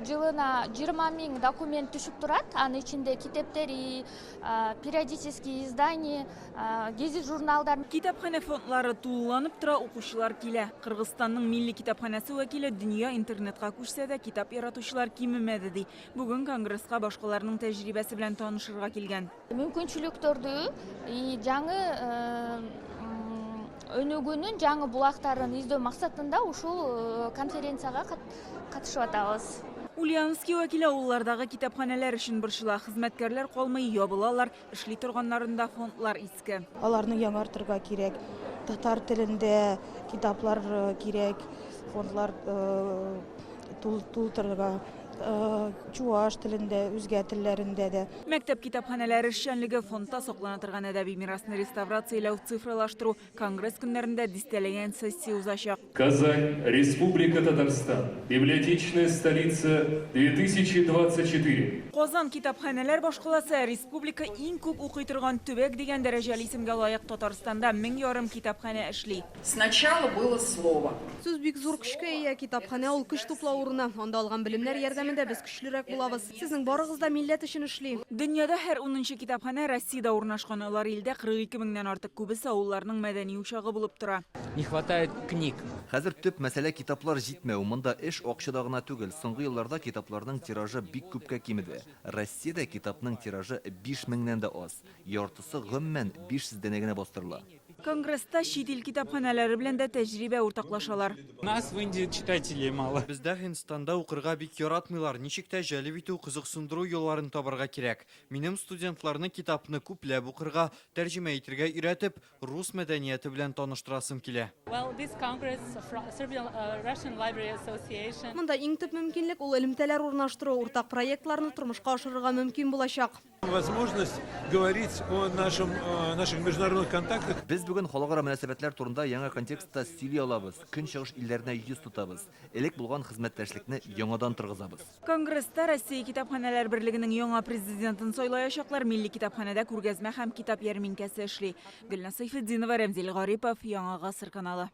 Жылына 20 000 документ түшүп турат. Анын ичинде китептери, периодический издание, гезит журналдар. Китапханә фондлары тулыланып тора, укучылар килә. Кыргызстанның милли китапханәсе вәкиле дөнья интернетка күчсә дә, китап яратучылар кимемәде, ди. Бүген конгресска башкаларның тәҗрибәсе белән танышырга килгән. Мүмкүнчүлүктөрдү и жаңы өнүгүүнүн жаңы булактарын издөө максатында ушул конференцияга катышып атабыз. Ульяновски вәкиле авыллардагы китапханәләр өчен борчыла. Хезмәткәрләр калмый, ябылалар, эшли торганнарында фондлар иске. Аларны яңартырга кирәк. Татар телендә китаплар кирәк, фондлар тултырырга. Чуаш телендә, үзгә телләрендә дә. Мәктәп китапханәләре эшчәнлеге, фондта саклана торган әдәби мирасны реставрацияләү, цифралаштыру, конгресс көннәрендә дистәләгән сессия узачак. Казань, Республика Татарстан, библиотечная столица 2024. Казан, китапханәләр башкаласы, ә республика иң күп укый торган төбәк дигән дәрәҗәле исемгә лаек Татарстанда 1500 китапханә эшли. Сначала было слово. Сүз бик зур көчкә ия. Китапханә ул көч туплау урыны. Анда алган белемнәр ярдәмендә без көчлерәк булабыз. Сезнең барыгыз да милләт өчен эшли. Дөньяда һәр унынчы китапханә Россиядә урнашкан. Алар илдә 42 меңнән артык. Күбесе авылларның мәдәни учагы булып тора. Не хватает книг. Хәзер төп мәсьәлә китаплар җитмәү. Монда эш акчада гына түгел. Соңгы елларда китапларның тиражы бик күпкә кимеде. Россиядә китапның тиражы биш меңнән дә аз. Яртысы, гомумән, 500 данә генә бастырыла. Конгресста чит ил китапханәләре белән дә тәҗрибә уртаклашалар. У нас в Индии читателей мало. Бездә Һиндстанда укырга бик яратмыйлар, ничек тә җәлеп итү, кызыксындыру юлларын табарга кирәк. Минем студентларны китапны күпләп укырга, тәрҗемә итергә өйрәтеп, рус мәдәнияте белән таныштырасым килә. Монда иң төп мөмкинлек, ул элемтәләр урнаштыру, уртак проектларны тормышка ашырырга мөмкин булачак. Возможность говорить о нашем, наших международных контактах. Без бүген халыкара мөнәсәбәтләр турында яңа контекстта сөйли алабыз, Көнчыгыш илләренә йөз тотабыз, элек булган хезмәттәшлекне яңадан торгызабыз. Конгресста Россия китапханәләр берлегенең яңа президентын сайлаячаклар, Милли китапханәдә күргәзмә һәм китап ярминкәсе эшли. Гөлназ Сәйфетдинова, Рәмзил Гарипов, Яңа Гасыр каналы.